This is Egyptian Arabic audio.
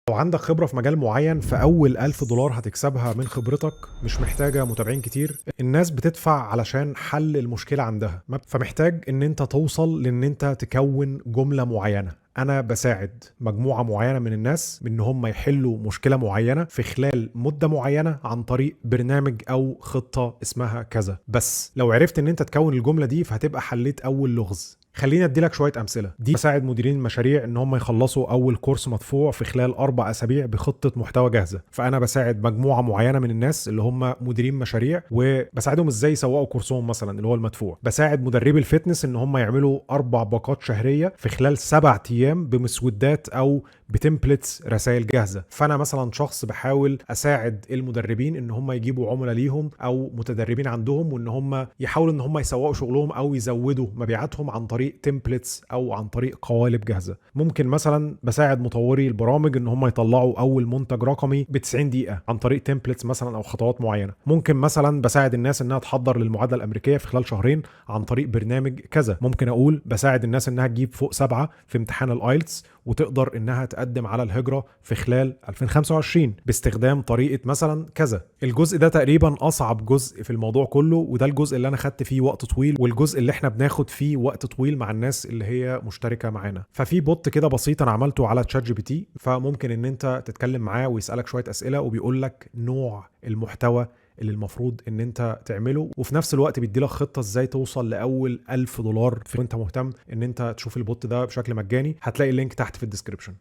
لو عندك خبرة في مجال معين، فأول 1000 دولار هتكسبها من خبرتك مش محتاجة متابعين كتير. الناس بتدفع علشان حل المشكلة عندها، فمحتاج ان انت توصل لان انت تكون جملة معينة: انا بساعد مجموعة معينة من الناس ان هم يحلوا مشكلة معينة في خلال مدة معينة عن طريق برنامج او خطة اسمها كذا. بس لو عرفت ان انت تكون الجملة دي، فهتبقى حليت اول لغز. خليني ادي لك شوية امثله. دي بساعد مديرين المشاريع ان هم يخلصوا اول كورس مدفوع في خلال 4 اسابيع بخطه محتوى جاهزه. فانا بساعد مجموعة معينة من الناس اللي هم مديرين مشاريع، وبساعدهم ازاي يسوقوا كورسهم مثلا اللي هو المدفوع. بساعد مدربي ال fitness ان هم يعملوا اربع باقات شهرية في خلال 7 ايام بمسودات او ب templates رسائل جاهزه. فانا مثلا شخص بحاول اساعد المدربين ان هم يجيبوا عملاء ليهم او متدربين عندهم، وان هم يحاولوا ان هم يسوقوا شغلهم او يزودوا مبيعاتهم عن طريق templates او عن طريق قوالب جاهزه. ممكن مثلا بساعد مطوري البرامج ان هم يطلعوا اول منتج رقمي ب 90 دقيقة عن طريق templates مثلا او خطوات معينه. ممكن مثلا بساعد الناس انها تحضر للمعادله الامريكية في خلال شهرين عن طريق برنامج كذا. ممكن اقول بساعد الناس انها تجيب فوق 7 في امتحان ال IELTS وتقدر انها تقدم على الهجرة في خلال 2025 باستخدام طريقه مثلا كذا. الجزء ده تقريبا اصعب جزء في الموضوع كله، وده الجزء اللي انا خدت فيه وقت طويل، والجزء اللي احنا بناخد فيه وقت طويل مع الناس اللي هي مشتركة معانا. ففي bot كده بسيط انا عملته على ChatGPT، فممكن ان انت تتكلم معاه ويسالك شوية اسئلة وبيقول لك نوع المحتوى اللي المفروض ان انت تعمله، وفي نفس الوقت بيدي لك خطه ازاي توصل لاول 1000 دولار. وانت مهتم ان انت تشوف ال bot ده بشكل مجاني، هتلاقي ال link تحت في ال description.